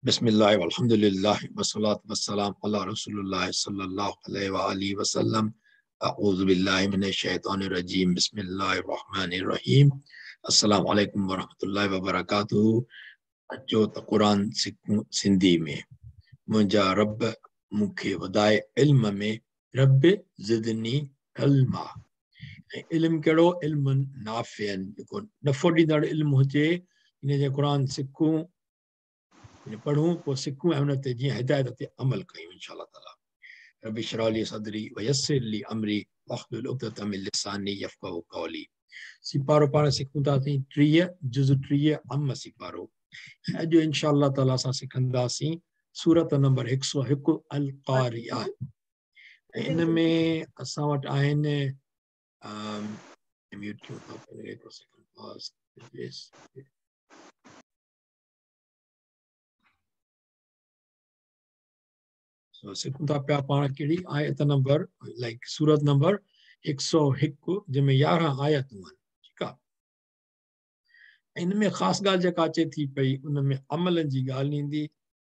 बिस्मिल्लाह वल्हम्दुलिल्लाह वस्सलातु वस्सलाम अला रसूलिल्लाह सल्लल्लाहु अलैहि व आलिहि वसल्लम। अऊज़ु बिल्लाहि मिनश शैतानिर रजीम। बिस्मिल्लाहिर रहमानिर रहीम। अस्सलामु अलैकुम वरहमतुल्लाहि वबरकातुहू। अचो त क़ुर सिखूं सिंधी में। मुंहिंजा रब मूंखे वधाए इल्म में, रब ज़िदनी इल्मा। ऐं इल्म कहिड़ो? इल्म नाफ़ियन, जेको नफ़ो ॾींदड़ इल्म हुजे, इन जे क़ुर सिखूं, पढ़ूं, पोइ सिखूं ऐं उन ते जीअं हिदायत ते अमल कयूं इंशा ताला। रबी इश्रह ली सदरी वयस्सिर ली अमरी वहलुल उक़दतम मिन लिसानी यफ़क़हू क़ौली। सिपारो पाण सिखूं था 30 जुज़ 30 अम सिपारो। अॼु इंशा ताला असां सिखंदासीं सूरत नंबर 101 अल-क़ारिया। इन में असां वटि आहिनि म्यूट कयूं था हिकिड़ो सेकंड पॉज़। सो सिखूं था पिया पाण कहिड़ी आयत नंबर, लाइक सूरत नंबर 101 जंहिंमें 11 आयतूं आहिनि, ठीकु आहे। इन में ख़ासि ॻाल्हि जेका अचे थी पई उन में अमलनि जी ॻाल्हि ईंदी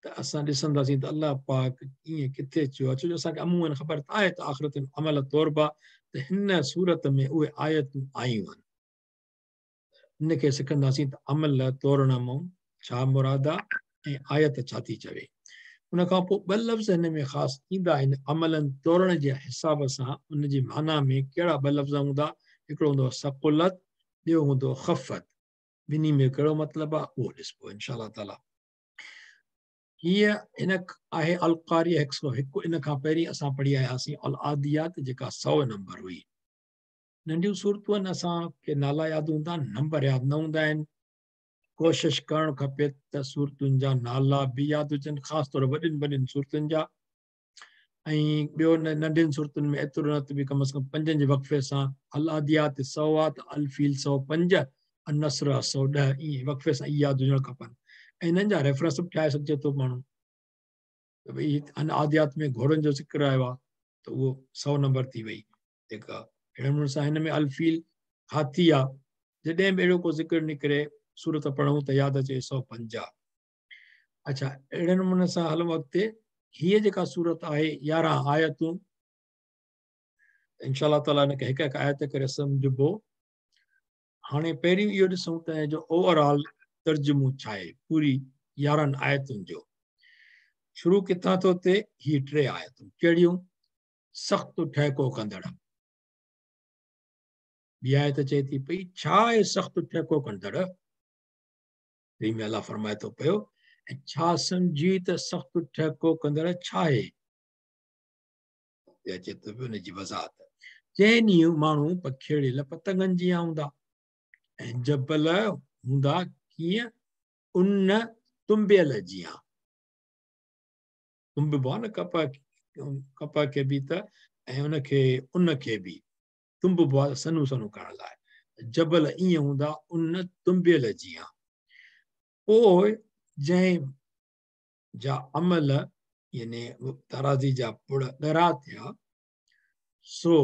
त असां ॾिसंदासीं त अलाह पाक कीअं किथे चयो आहे, छो जो असांखे अमूमन ख़बर त आहे त आख़िरत में अमल तोरबा, त हिन सूरत में उहे आयतूं आयूं आहिनि। हिनखे सिखंदासीं त अमल तोरण मां छा मुराद आहे ऐं आयत छा थी चवे। उन खां पोइ ॿ लफ़्ज़ हिन में ख़ासि ईंदा आहिनि अमलनि तोरण जे हिसाब सां, उन जी माना में कहिड़ा ॿ लफ़्ज़ हूंदा, हिकिड़ो हूंदो सकुलत, ॿियो हूंदो ख़फ़त। ॿिन्ही में कहिड़ो मतिलबु आहे उहो ॾिसबो इंशा ताला। हीअ हिन आहे अल-क़ारिया 101। इन खां पहिरीं असां पढ़ी आयासीं अल-आदियात जेका 100 नंबर हुई। नंढियूं सूरतूं आहिनि, असांखे नाला यादि हूंदा आहिनि, नंबर यादि न हूंदा आहिनि। कोशिशि करणु खपे त सूरतुनि जा नाला बि यादि हुजनि, ख़ासि तौर वॾियुनि वॾियुनि सूरतुनि जा। ऐं ॿियो नंढियुनि सूरतुनि में एतिरो न त बि कम अज़ कम पंजनि जे वक़्फ़े सां अल-आदियात 100 आहे त अल-फ़ील 105, अल-नस्र 110, ईअं वक़्फ़े सां इहे यादि हुजणु खपनि। ऐं इन्हनि जा रेफरेंस बि ठाहे सघिजे थो माण्हू त भई अल-आदियात में घोड़नि जो ज़िक्र आयो आहे त उहो 100 नंबर थी वई जेका। अहिड़े नमूने सां हिन में अल-फ़ील हाथी आहे, जॾहिं बि अहिड़ो को ज़िक्र निकिरे सूरत पढ़ूं त यादि अचे 150। अच्छा, अहिड़े नमूने सां हलूं अॻिते। हीअ जेका सूरत आहे 11 आयतूं, इंशा ताला हिनखे हिकु हिकु आयत करे सम्झिबो। हाणे पहिरीं इहो ॾिसूं त जो ओवरऑल तर्जुमो छा आहे पूरी 11 आयतुनि जो। शुरू किथां थो थिए? हीअ टे आयतूं कहिड़ियूं? सख़्तु ठहिको कंदड़। ॿी आयत चए थी पई छा आहे सख़्तु ठहिको कंदड़? टी में अलाह फरमाए थो पियो, ऐं छा सम्झी त सख़्तु ठहिको कंदड़ छा आहे? अचे थो पियो हुनजी वज़ाहत। जंहिं ॾींहुं माण्हू पखेड़ियल पतंगनि जीअं हूंदा ऐं जबल हूंदा कीअं? उन तुम्बियल जीअं। तुम्बिबो आहे न कपह खे बि त ऐं उनखे बि तुम्बिबो आहे सनू सनू करण लाइ। जबल ईअं हूंदा उन तुम्बियल जीअं। पोइ जंहिं जा अमल यानी तराज़ी जा पुड़ ॻरा थिया सो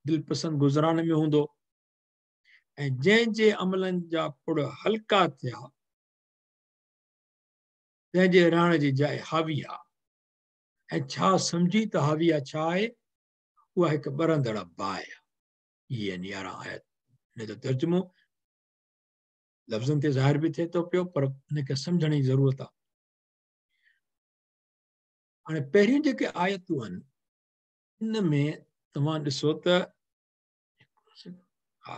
दिलपसंदि गुज़रान में हूंदो, ऐं जंहिंजे अमलनि जा पुड़ हल्का थिया तंहिंजे रहण जी जाइ हाविया। ऐं छा सम्झी त हाविया छा आहे? उहा हिकु ॿरंदड़ बाहि आहे। इहे आहिनि 11 आयत। हिन जो तर्जुमो लफ़्ज़नि ते ज़ाहिर बि थिए थो पियो, पर हिनखे सम्झण जी ज़रूरत आहे। हाणे पहिरियों जेके आयतूं आहिनि इन में तव्हां ॾिसो त हा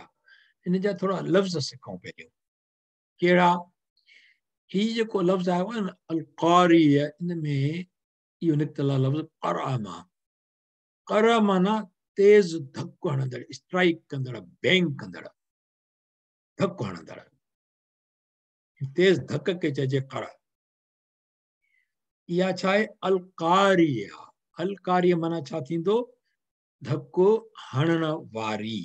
इन जा थोरा लफ़्ज़ सिखूं पहिरियों। कहिड़ा? हीउ जेको लफ़्ज़ आयो आहे न अल-क़ारिया, इन में इहो निकितल आहे लफ़्ज़ क़रा मां। क़रा माना तेज़ धक हणंदड़, स्ट्राइक कंदड़, बैंग कंदड़, धक हणंदड़। तेज़ धक खे चइजे क़रा। इहा छा आहे? अल-क़ारिया। अल-क़ारिया माना छा थींदो? धक हणण वारी।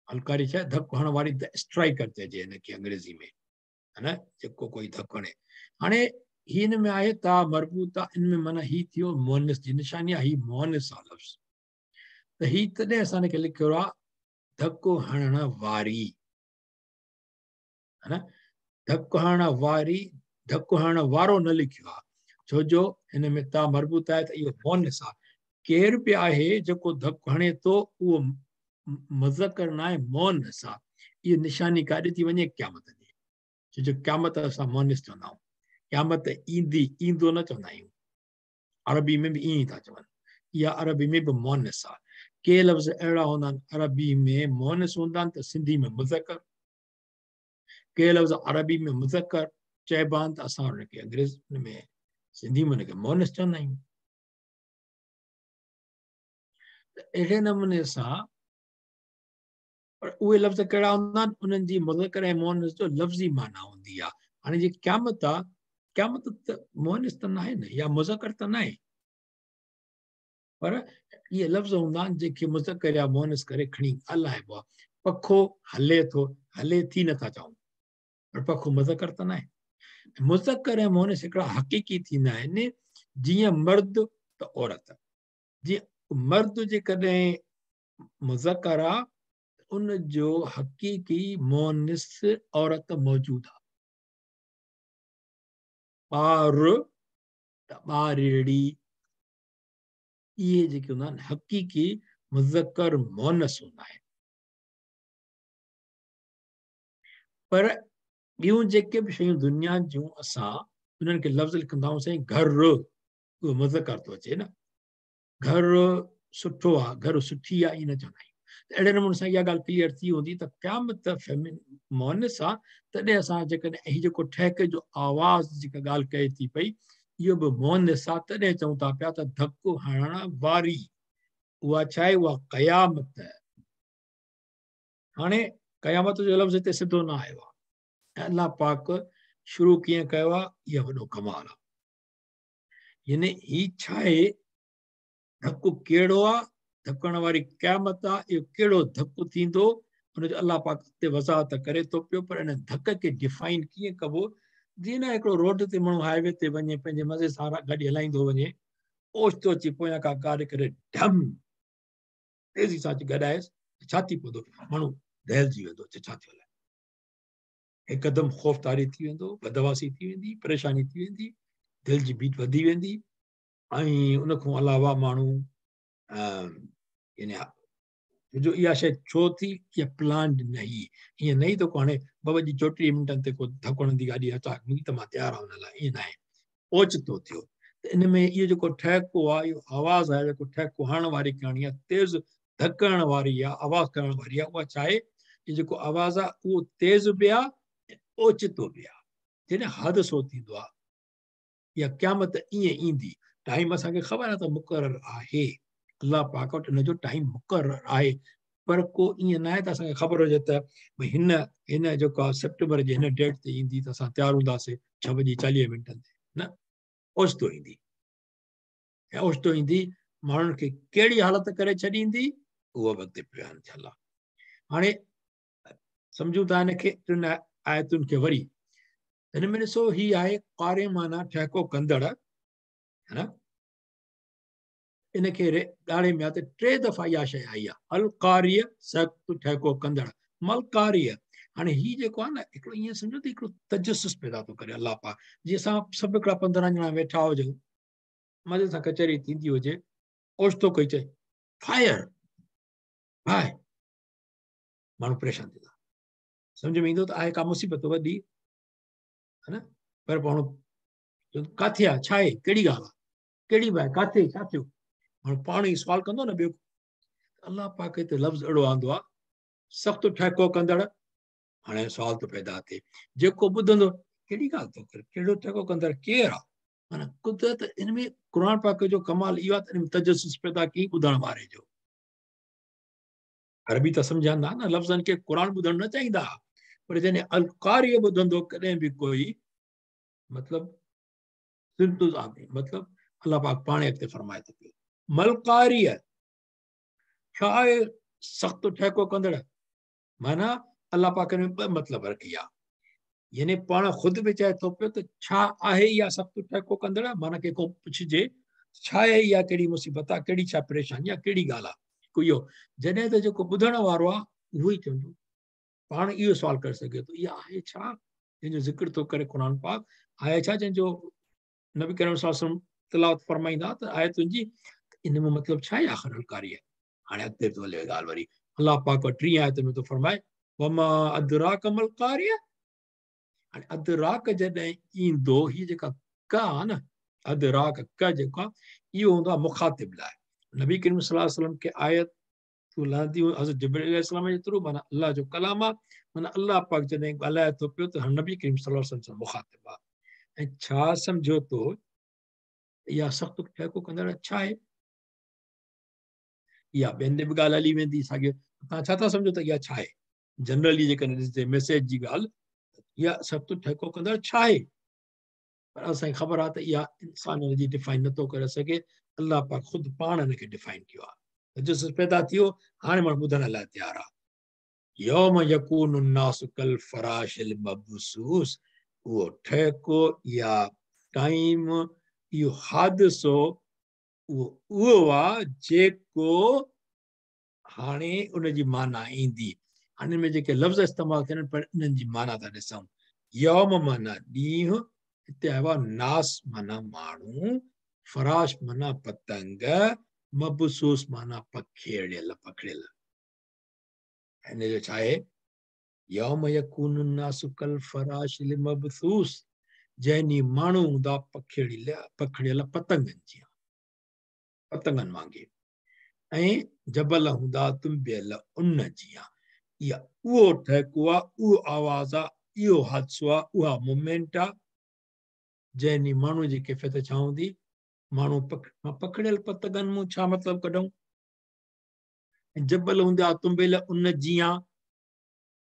अल-क़ारिया छा आहे? धक हणण वारी, स्ट्राइकर चइजे हिनखे अंग्रेज़ी में, है न, जेको कोई धक हणे। हाणे हिन में आहे ता मरबूता, इन में माना ही थियो मुअन्निस जी निशानी आहे, ही मुअन्निस आहे लफ़्ज़। त ही तॾहिं असां हिनखे लिखियो आहे धक हणण वारी, है न। धक हणण वारी ڌڪ هڻڻ وارو نه لکيو آهي، ڇو جو هن ۾ تا مربوط آهي ته اهو مؤنث آهي. ڪير به آهي جيڪو ڌڪ هڻي ٿو اهو مذڪر نه آهي، مؤنث آهي. اها نشاني ڪاڏي ٿي وڃي؟ قيامت جي. ڇو جو قيامت اسان مؤنث چوندا آهيون، قيامت ايندي، ايندو نه چوندا آهيون. عربي ۾ به ائين ئي ٿا چون، اها عربي ۾ به مؤنث آهي. ڪي لفظ اهڙا هوندا آهن عربي ۾ مؤنث هوندا آهن ته سنڌي ۾ مذڪر، ڪي لفظ عربي ۾ مذڪر چئبا آهن ته اسان ان کي انگريز ۾ سنڌي ۾ ان کي مؤنث چوندا آهيون. ته اهڙي نموني سان پر اهي لفظ ڪهڙا هوندا آهن؟ انهن جي مذڪر ۽ مؤنث جو لفظي معنيٰ هوندي آهي. هاڻي جي قيامت آهي، قيامت ته مؤنث ته ناهي نه، يا مذڪر ته ناهي، پر اهي لفظ هوندا آهن جيڪي مذڪر يا مؤنث ڪري کڻي ڳالهائبو آهي. پکو هلي ٿو، هلي ٿي نٿا چئون، پر پکو مذڪر ته ناهي. مذڪر ۽ مؤنث هڪڙا حقيقي ٿيندا آهن، جيئن مرد ته عورت. جيئن مرد جيڪڏهن مذڪر آ ته ان جو حقيقي مؤنث عورت موجود آ. ٻار ته ٻارڙي، اهي جيڪي هوندا آهن حقيقي مذڪر مؤنث هوندا آهن. پر ٻيون جيڪي به شيون دنيا جون اسان انهن کي لفظ لکندا آهيون، سائين گهر، اهو مذڪر ٿو اچي نه، گهر سٺو آ، گهر سٺي آ، ائين نه چوندا آهيون. ته اهڙي نموني سان اها ڳالهه ڪليئر ٿي هوندي ته قيامت فيمن مؤنث آ، تڏهن اسان جيڪڏهن هي جيڪو ٺهڪ جو آواز جيڪا ڳالهه ڪئي ٿي پئي اهو به مؤنث آ، تڏهن چئون ٿا پيا ته ڌڪ هڻڻ واري اها ڇا آهي؟ اها قيامت. هاڻي قيامت جو لفظ هتي سڌو نه آيو آ، ۽ الله پاڪ شروع ڪيئن ڪيو آ، اها وڏو ڪمال آ. يعني هي ڇا آهي؟ ڌڪ ڪهڙو آ؟ ڌڪڻ واري قيامت آ. اهو ڪهڙو ڌڪ ٿيندو ان جو الله پاڪ تي وضاحت ڪري ٿو پيو، پر ان ڌڪ کي ڊفائن ڪيئن ڪبو؟ جيئن نه هڪڙو روڊ تي ماڻهو هاء وي تي وڃي پنهنجي مزي سان گاڏي هلائيندو وڃي، اوچتو اچي پويان کان گاڏي ڪري ڍم تيزي سان اچي گڏائيس ته ڇا ٿي پوندو؟ ماڻهو دهلجي ويندو چې ڇا ٿيو الائي، هڪدم خوف طاري ٿي ويندو، بدحواسي ٿي ويندي، پريشاني ٿي ويندي، دل جي بيٽ وڌي ويندي، ۽ ان کان علاوه ماڻهو يعني جو اها شيء ڇو ٿي، اها پلانڊ نه هئي. ائين نه ئي ته ڪو هاڻي ٻه وڄي چوٽيهه منٽن تي ڪو ڌڪ هڻندي گاڏي اچا منهنجي ته مان تيار آهيان ان لاء، ائين نه آهي، اوچتو ٿيو. ته ان ۾ اهو جيڪو ٺهڪو آهي، اهو آواز آهي، جيڪو ٺهڪو هڻڻ واري ڪهاڻي آهي، تيز ڌڪ هڻڻ واري آهي، آواز ڪرڻ واري آهي، اها ڇا آهي؟ هي جيڪو آواز آهي اهو تيز به آهي ۽ اوچتو به آهي. جڏهن حادثو ٿيندو آهي يا قيامت ائين ايندي، ٽائيم اسان کي خبر آهي ته مقرر آهي، الله پاڪ وٽ ان جو ٽائيم مقرر آهي، پر ڪو ائين نه آهي ته اسان کي خبر هجي ته ڀئي هن جيڪو آهي سيپٽمبر جي هن ڊيٽ تي ايندي ته اسان تيار هونداسين ڇهه وڄي چاليهه منٽن تي، نه، اوچتو ايندي. ۽ اوچتو ايندي ماڻهن کي ڪهڙي حالت ڪري ڇڏيندي اهو به اڳتي بيان ٿيل آهي. هاڻي سمجهون ٿا هن کي ٽن آيتن کي وري هن ۾ ڏسو، هي آهي قارئ معنيٰ ٺهڪو ڪندڙ، ہے نا، ان کي ڳاڙهي ۾ آ ته ٽي دفعا اها شيء آئي آهي، القارئ سخت ٺهڪو ڪندڙ، ملقارئ. هاڻي هي جيڪو آهي نه هڪڙو ائين سمجهو ته هڪڙو تجسس پيدا ٿو ڪري الله پاڪ. جيئن اسان سڀ هڪڙا 15 ڄڻا ويٺا هجون، مزي سان ڪچهري ٿيندي هجي، اوچتو ڪوئي چئي فائر باهه، ماڻهو پريشان ٿيندا، سمجهه ۾ ايندو ته آهي ڪا مصيبت وڏي، ہے نا، پر ماڻهو ڪاٿي آهي، ڇا آهي، ڪهڙي ڳالهه آهي، ڪهڙي باهه، ڪاٿي، ڇا ٿيو، ماڻهو پاڻ ئي سوال ڪندو نه ٻيو. الله پاڪ هتي لفظ اهڙو آندو آهي سخت ٺهڪو ڪندڙ. هاڻي سوال ٿو پيدا ٿئي، جيڪو ٻڌندو ڪهڙي ڳالهه ٿو ڪري، ڪهڙو ٺهڪو ڪندڙ ڪير آهي؟ معنيٰ قدرت ان ۾ قرآن پاڪ جو ڪمال اهو آهي ته ان ۾ تجسس پيدا ڪئي ٻڌڻ واري جو. عربي ته سمجهندا نه لفظن کي، قرآن ٻڌڻ نه چاهيندا، پر جڏهن القاري ٻڌندو ڪڏهن به ڪوئي مطلب مطلب الله پاڪ پاڻ اڳتي فرمائي ٿو پيو ملقاري ڇا آهي سخت ٺهڪو ڪندڙ؟ معنيٰ الله پاڪ ۾ ٻه مطلب رکي آ، يعني پاڻ خود به چئي ٿو پيو ته ڇا آهي اها سخت ٺهڪو ڪندڙ، معنيٰ ڪنهن کان پڇجي ڇا آهي اها، ڪهڙي مصيبت آ، ڪهڙي ڇا پريشاني آ، ڪهڙي ڳالهه آ، هڪ اهو. جڏهن ته جيڪو ٻڌڻ وارو آ اهو ئي چوندو، پاڻ اهو سوال ڪري سگهي ٿو اها آهي ڇا، जंहिंजो ज़िक्र थो करे क़ुर पाक, आहे छा जंहिंजो नबी करीम सल्लल्लाहु तिलावत फरमाईंदा त आयतुनि जी, इन में मतिलबु छा आहे आख़िर अल-क़ारिया। हाणे अॻिते थो हले ॻाल्हि वरी अलाह पाक टीह आयत में थो फरमाए वमा अदराक मल क़ारिया। हाणे अदराक जॾहिं ईंदो, हीअ जेका क आहे न, अदराक क जेको आहे इहो हूंदो आहे मुखातिब लाइ। नबी करीम सल्लल्लाहु अलैहि वसल्लम खे आयत लहंदी हज़रत जिब्राईल अलैहिस्सलाम जे थ्रू, माना अलाह जो कलाम आहे, माना अलाह पाक जॾहिं ॻाल्हाए थो पियो त नबी करीम सल्लल्लाहु अलैहि वसल्लम सां मुखातिब आहे। ऐं छा सम्झो थो इहा सख़्तु ठहिको कंदड़ छा आहे? या ॿियनि ते बि ॻाल्हि हली वेंदी साॻियो। तव्हां छा था सम्झो त इहा छा आहे? जनरली जेकॾहिं ॾिसजे मैसेज जी ॻाल्हि, इहा सख़्तु ठहिको कंदड़ छा आहे? पर असांखे ख़बर आहे त इहा इंसान हुनजी डिफाइन नथो करे सघे, अलाह पाक ख़ुदि पाण हुनखे डिफाइन कयो आहे। तजसुस पैदा थियो, हाणे माण्हू ॿुधण लाइ तयारु आहे। यौम यकूनु नासु कल फराशिल मबसूस, उहो ठहिको या टाइम, इहो हादिसो उहो उहो आहे जेको हाणे उनजी माना ईंदी। हाणे में जेके लफ़्ज़ इस्तेमालु थियनि पर इन्हनि जी माना था ॾिसूं। यौम माना ॾींहुं, हिते आयो आहे नास माना माण्हू, फराश माना पतंग, मबसूस माना पखेड़ियल पखड़ियल। हिन जो छा आहे? यौम यकूनु नासु कल फराशिल मबसूस, जंहिं ॾींहुं माण्हू हूंदा पखेड़ियल पखड़ियल पतंगनि जीअं, पतंगनि वांगुरु, ऐं जबल हूंदा तुम्बियल उन जीअं। इहा उहो ठहिको आहे, उहो आवाज़ आहे, इहो हादिसो आहे, उहा मूवमेंट आहे जंहिं ॾींहुं माण्हू जी कैफ़ियत छा हूंदी? माण्हू पखड़ियल पतंगनि मां छा मतिलबु कढूं? जबल हूंदा तुम्बियल उन जीअं,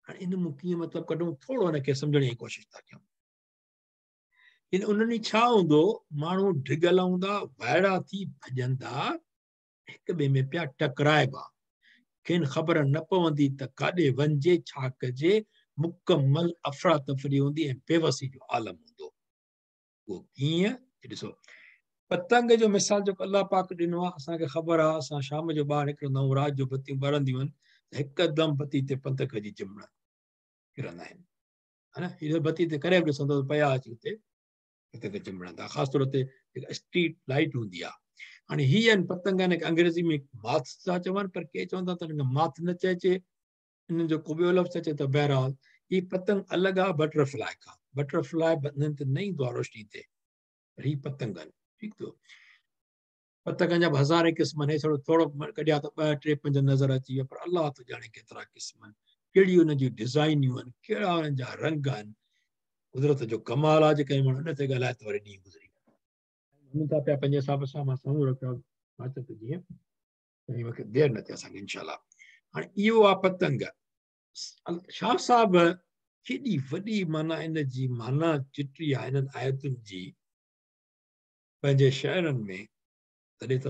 हाणे इन मां कीअं मतिलबु कढूं? थोरो हुनखे सम्झण जी कोशिशि था कयूं। इन उन्हनि छा हूंदो, माण्हू ढिगल हूंदा, वाइड़ा थी भॼंदा, हिक ॿिए में पिया टकराइबा, खेनि ख़बर न पवंदी त काॾे वञिजे, छा कजे, मुकमल अफ़रा तफ़री हूंदी ऐं बेवसी जो आलम हूंदो। उहो कीअं? ॾिसो पतंग जो मिसाल जेको अलाह पाक ॾिनो आहे, असांखे ख़बर आहे, असां शाम जो ॿाहिरि निकिरंदा आहियूं, राति जो बत्तियूं ॿरंदियूं आहिनि त हिकदमि बत्ती ते पतंग जी चिमण किरंदा आहिनि, हा न? इहो बत्ती ते कॾहिं बि ॾिसंदो पिया अची उते पतंग चिमणंदा, ख़ासि तौर ते जेका स्ट्रीट लाइट हूंदी आहे। हाणे हीअ आहिनि पतंग, हिनखे अंग्रेज़ी में माथ था चवनि, पर के चवंदा त हिनखे माथ न चइजे, इन्हनि जो को ॿियो लफ़्ज़ अचे। त बहरहाल हीअ पतंग अलॻि आहे बटरफ्लाई खां, बटरफ्लाई हिननि ते न ईंदो आहे रोशनी ते, पर हीअ पतंग आहिनि। ठीकु थियो, पतंगनि जा बि हज़ारे क़िस्म आहिनि, थोरो थोरो कढिया त 2 3 5 नज़र अची विया, पर अलाह थो ॼाणे केतिरा क़िस्म आहिनि, कहिड़ियूं हुननि जूं डिज़ाइनियूं आहिनि, कहिड़ा हुननि जा रंग आहिनि। कुदरत जो कमाल आहे, जेकॾहिं माण्हू हिन ते ॻाल्हाए त वरी ॾींहुं गुज़री वञे था पिया। पंहिंजे हिसाब सां मां सम्हूं रखियो आहे त जीअं मूंखे देरि न थिए असांखे इंशाअल्लाह। हाणे इहो आहे पतंग। शाह साहब केॾी वॾी माना इन जी माना चिटी आहे हिननि आयतुनि जी पंहिंजे शहरनि में। तॾहिं त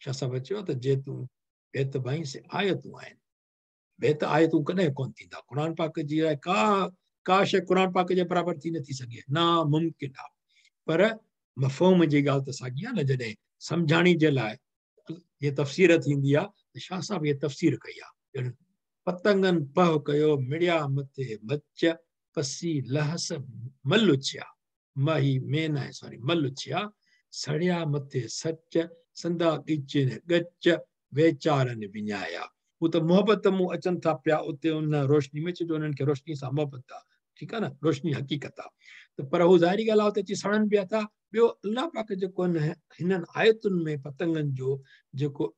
शाह साहब चयो त जे तूं बेत भाई से आयतूं आहिनि, बेत आयतूं कॾहिं कोन थींदा। क़ुर पाक जी लाइ का का शइ क़ुर पाक जे बराबरि थी नथी सघे, नामुमकिन आहे। पर मफ़हूम जी ॻाल्हि त साॻी आहे न, जॾहिं सम्झाणी जे लाइ इहा तफ़सीर थींदी आहे त शाह साहब इहा तफ़सीर कई आहे। ॼण पतंगनि पह कयो, मिड़िया मथे मच, पसी लहस मलुचिया, माही मेन आहे सॉरी मलुचिया, सड़िया मथे सच, संदा ॻिचनि ॻच, वेचारनि विञाया। हू त मोहबत मूं अचनि था पिया उते उन रोशनी में, छो जो उन्हनि खे रोशनी सां मोहबत आहे, ठीकु आहे न, रोशनी हक़ीक़त आहे। त पर हू ज़ाहिरी ॻाल्हि आहे उते अची सड़नि पिया था। ॿियो अलाह पाक जेको हिननि आयतुनि में पतंगनि जो जेको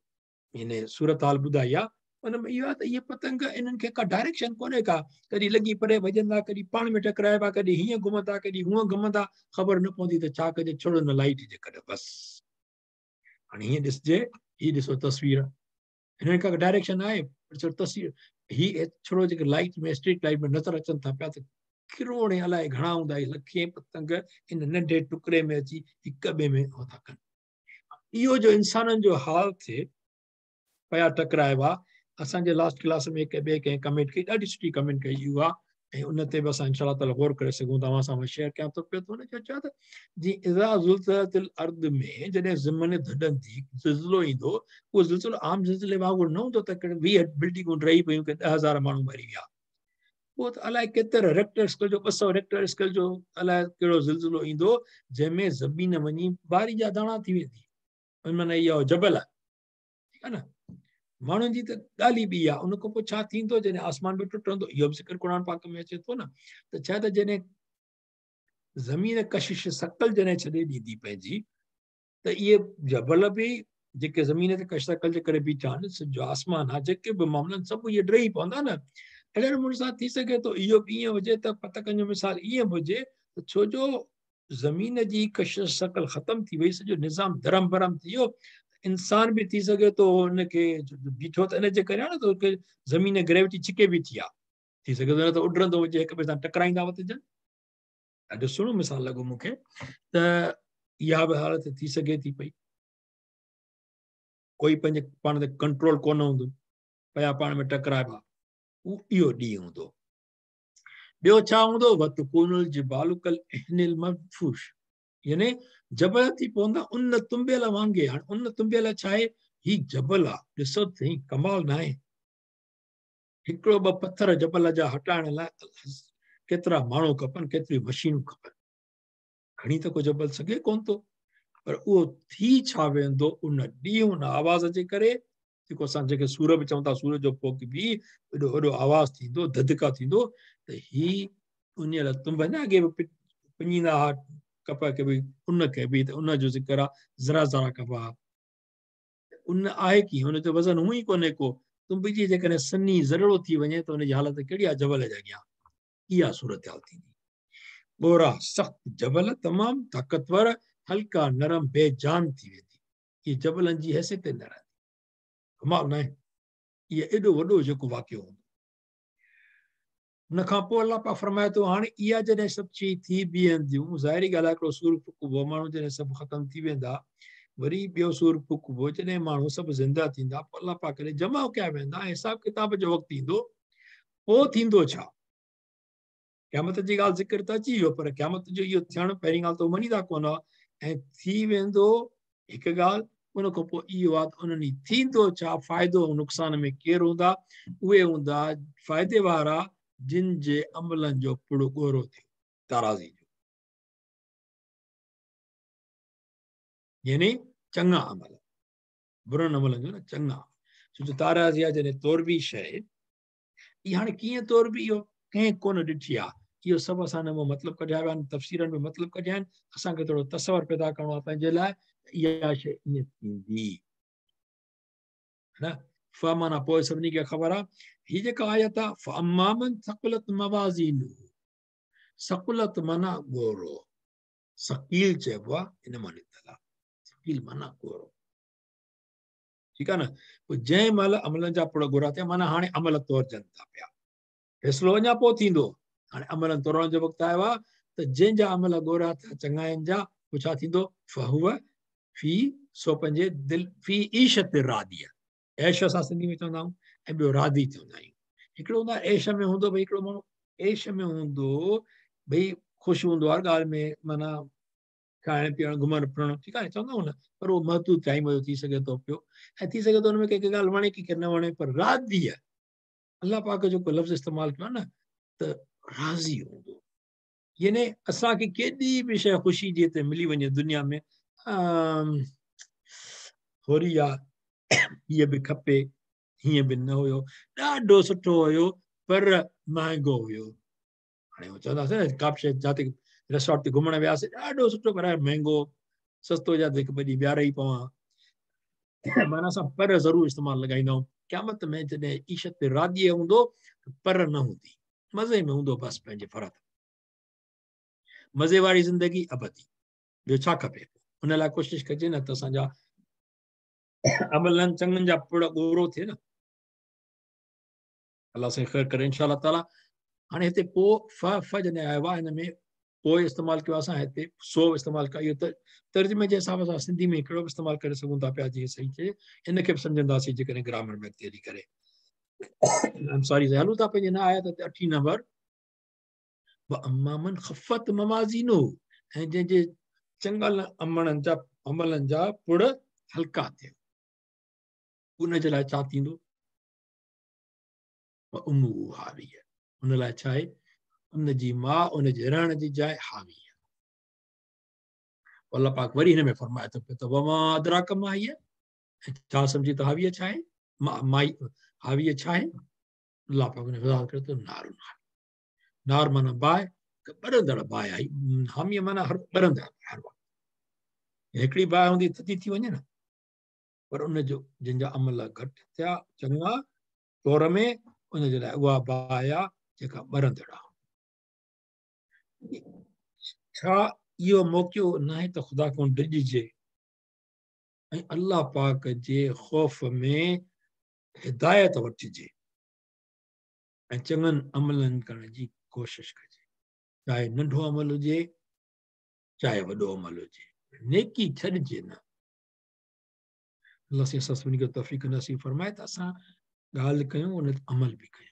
हिन सूरत हाल ॿुधाई आहे, उन में इहो आहे त इहे पतंग इन्हनि खे का डायरेक्शन कोन्हे का, कॾहिं लॻी परे भॼंदा, कॾहिं पाण में टकराइबा, कॾहिं हीअं घुमंदा, कॾहिं हूअं घुमंदा, ख़बर न पवंदी त छा कजे, छो न लाइट जे कॾहिं। बसि हाणे हीअं ॾिसजे, हीअ ॾिसो तस्वीर, हिननि का डायरेक्शन आहे, पर तस्वीर हीअ छो जेके लाइट में स्ट्रीट लाइट में नज़र अचनि था पिया त किरोड़े अलाए घणा हूंदा, लखे पतंग इन नंढे टुकड़े में अची हिक ॿिए में था कनि। इहो जो इंसाननि जो हाल थिए पिया टकराइबा। असांजे लास्ट क्लास में हिक ॿिए कंहिं कमेंट कई, ॾाढी सुठी कमेंट कई उहा, ऐं उन ते बि असां इंशा ताला गौर करे सघूं था। तव्हां सां मां शेयर कयां थो पियो। त हुन चयो त जीअं इज़ा ज़ुलज़िलतिल अर्द में जॾहिं ज़मीन धॾंदी, ज़िलज़िलो ईंदो, उहो ज़िलज़िलो आम ज़िलज़िले वांगुरु न हूंदो त 20 बिल्डिंगूं ढही पयूं, की 10,000 माण्हू मरी विया। पोइ त अलाए केतिरा रेक्टर स्केल जो, 200 रेक्टर स्केल जो अलाए कहिड़ो ज़िलज़िलो ईंदो जंहिंमें ज़मीन वञी बारी जा दाणा थी वेंदी। माना इहो जबल आहे, ठीकु आहे न। माण्हुनि जी त ॻाल्हि ई ॿी आहे। उन खां पोइ छा थींदो जॾहिं आसमान बि टुटंदो, इहो बि ज़िक्र क़ुर पाक में अचे थो न। त छा त जॾहिं ज़मीन कशिश सकल जॾहिं छॾे ॾींदी पंहिंजी, त इहे जबल बि जेके ज़मीन ते कशिश सकल जे करे बीठा आहिनि, जो आसमान आहे, जेके बि मामला आहिनि, सभु इहे ॾेई पवंदा न। अहिड़े नमूने सां थी सघे थो इहो बि ईअं हुजे त पतकनि जो मिसाल ईअं बि हुजे त छो जो ज़मीन जी कशिश शकल ख़तमु थी वई, सॼो निज़ाम दरम बरम थी वियो। इंसान बि थी सघे थो हुनखे बीठो त इन जे करे आहे न, त ज़मीन ग्रेविटी छिके बीठी आहे, थी सघे थो न त उॾरंदो हुजे, हिक ॿिए सां टकराईंदा वतिजनि। ॾाढो सुहिणो मिसाल लॻो मूंखे त इहा बि हालत थी सघे थी पई। कोई पंहिंजे पाण ते कंट्रोल कोन हूंदो, पिया पाण में टकराइबा, इहो ॾींहुं हूंदो। ॿियो छा हूंदो? वतकुनुल जिबालु कल इहनिल मफूश, यानी जबल थी पवंदा उन तुम्बियल वांगे। हाणे उन तुम्बियल छा आहे? ही जबल आहे, ॾिसो त सही, कमाल न आहे। हिकिड़ो ॿ पथर जबल जा हटाइण लाइ केतिरा माण्हू खपनि, केतिरियूं मशीनूं खपनि, खणी त को जबल सघे कोन थो। पर उहो थी छा वेंदो उन ॾींहुं, उन आवाज़ जे करे, जेको असां जंहिंखे सूर बि चऊं था, सूर जो फोक बि एॾो वॾो आवाज़ थींदो, धधका थींदो, त ही उन लाइ तुम्ब न अॻे बि पिञींदा हुआ कप खे बि, उन खे बि, त उन जो ज़िक्र आहे, ज़रा ज़रा कबा उन आहे कीअं, हुनजो वज़न हूअं ई कोन्हे को। तुम्ब जी जेकॾहिं सनी ज़रड़ो थी वञे त हुनजी हालत कहिड़ी आहे? जबल जे अॻियां इहा सूरत हाल थींदी। ॻोरा सख़्तु जबल, तमामु ताक़तवर, हल्का नरम बेजान थी वेंदी। इहे जबलनि जी हैसियत न रहंदी। कमाल न आहे? इहो एॾो वॾो जेको वाक़ियो हूंदो। उन खां पोइ अलाह पाक फ़रमाए थो, हाणे इहा जॾहिं सभु शइ थी बीहंदियूं, ज़ाहिरी ॻाल्हि आहे, हिकिड़ो सूर फुकबो, माण्हू जॾहिं सभु ख़तमु थी वेंदा, वरी ॿियो सूर फुकबो, जॾहिं माण्हू सभु ज़िंदा थींदा, पोइ अलाह पाक करे जमा कया वेंदा, हिसाब किताब जो वक़्तु ईंदो, पोइ थींदो छा? क़यामत जी ॻाल्हि ज़िक्र त अची वियो, पर क़यामत जो इहो थियणु पहिरीं ॻाल्हि त मञींदा कोन आहे, ऐं थी वेंदो हिकु ॻाल्हि, उन खां पोइ इहो आहे त उन्हनि थींदो छा, फ़ाइदो ऐं नुक़सान में केरु हूंदा? उहे हूंदा फ़ाइदे वारा जिन जे अमलनि जो पुड़ ॻोरो थियो, तराज़ी जो, यानी चङा अमल, बुरनि अमलनि जो न, चङा। छो जो ताराज़ी आहे जॾहिं तोरबी शइ, इहा हाणे कीअं तोरबी, इहो कंहिं कोन ॾिठी आहे। इहो सभु असां हिन मां मतिलबु कढिया विया आहिनि, तफ़सीरनि में मतिलबु कढिया आहिनि। असांखे थोरो तसवर पैदा करिणो आहे पंहिंजे लाइ, इहा शइ ईअं थींदी न। फ माना पोइ सभिनी खे ख़बर आहे। हीअ जेका आयत आहे, फ़अम्मामन सकुलत मवाज़ीनुहु, सकुलत माना ॻोरो, सकील चइबो आहे, इन मां निकितल आहे, सकील माना ॻोरो, ठीकु आहे न। पोइ जंहिं महिल अमलनि जा पुड़ ॻोरा थिया, माना हाणे अमल तोरजनि था पिया, फ़ैसिलो अञा पोइ थींदो, हाणे अमलनि तोरण जो वक़्तु आयो आहे, त जंहिंजा अमल ॻोरा थिया चङाइनि जा, पोइ छा थींदो? फ़हुव फ़ी, सो पंहिंजे दिलि, फ़ी ईशत रादिया, ऐश असां सिंधी में चवंदा आहियूं ऐं ॿियो रादी चवंदा आहियूं। हिकिड़ो हूंदो आहे ऐश में हूंदो, भई हिकिड़ो माण्हू ऐश में हूंदो, भई ख़ुशि हूंदो हर ॻाल्हि में, माना खाइण पीअण घुमणु फिरणु, ठीकु आहे, चवंदा आहियूं न, पर उहो महदूद टाइम जो थी सघे थो पियो, ऐं थी सघे थो हुन में कंहिंखे ॻाल्हि वणे कंहिंखे न वणे, पर रादी आहे। अलाह पाक जो को लफ़्ज़ इस्तेमालु कयो आहे न, त राज़ी हूंदो, यानी असांखे केॾी बि शइ ख़ुशी जी हिते मिली वञे दुनिया में, थोरी आहे, हीअ बि खपे, हीअं बि न हुयो, ॾाढो सुठो हुयो पर महांगो हुयो। हाणे चवंदासीं न, का बि शइ जिते रेसॉर्ट ते घुमण वियासीं, ॾाढो सुठो पर महांगो, सस्तो जाते हिकु ॿ ॾींहुं ॿिया रही पवां, माना असां पर ज़रूरु इस्तेमालु लॻाईंदा आहियूं। क़यामत में जॾहिं ईशत रादीअ हूंदो पर न हूंदी, मज़े में हूंदो, बसि पंहिंजे फरत, मज़े वारी ज़िंदगी अबदी, ॿियो छा खपे? उन लाइ कोशिशि कजे न त असांजा अमलनि चङनि जा पुड़ ॻोरो थिए न। अलाह साईं ख़ैर करे इंशा अल्लाह ताला। हाणे हिते पोइ फ फ जॾहिं आयो आहे, हिन में पोइ इस्तेमालु कयो असां, हिते सो इस्तेमालु कयो। इहो त तर्जुमे जे हिसाब सां सिंधी में हिकिड़ो बि इस्तेमालु करे सघूं था पिया, जीअं सही थिए, हिनखे बि सम्झंदासीं जेकॾहिं ग्रामर में अॻिते हली करे। I am sorry, हलूं था पंहिंजे हिन आयत ते 8 नंबर, अम्मामन ख़फ़त मवाज़ीनुहु, ऐं जंहिंजे चङल अमलनि जा पुड़ हल्का थिया, उन जे लाइ छा थींदो? उम्मुहु हाविया, उन लाइ छा आहे? उन जी माउ, उन जे रहण जी जाइ हाविया। अल्लाह पाक वरी हिन में फरमाए थो पियो त वमा अदराक मा हिय, ऐं छा सम्झी त हाविया छा आहे? माई हाविया छा आहे? अल्लाह पाक हुन वज़ाहत करे थो नार, नार माना बाहि, ॿरंदड़ बाहि आहे, हामीया माना हर ॿरंदड़, हर वक़्तु हिकिड़ी बाहि हूंदी थधी थी वञे न, पर उनजो जंहिंजा अमल घटि थिया चङा तौर में, उनजे लाइ उहा बाहि आहे जेका ॿरंदड़ आहे। छा इहो मौक़ो न आहे त ख़ुदा खां डिॼिजे ऐं अल्लाह पाक जे ख़ौफ़ में हिदायत वठिजे ऐं चङनि अमलनि करण जी कोशिशि कजे, चाहे नंढो अमल हुजे चाहे वॾो अमल हुजे, नेकी छॾिजे न। अल्लाह साईं असां सभिनी खे तौफ़ीक़ नसीब फरमाए त असां ॻाल्हि कयूं, उन ते अमल बि कयूं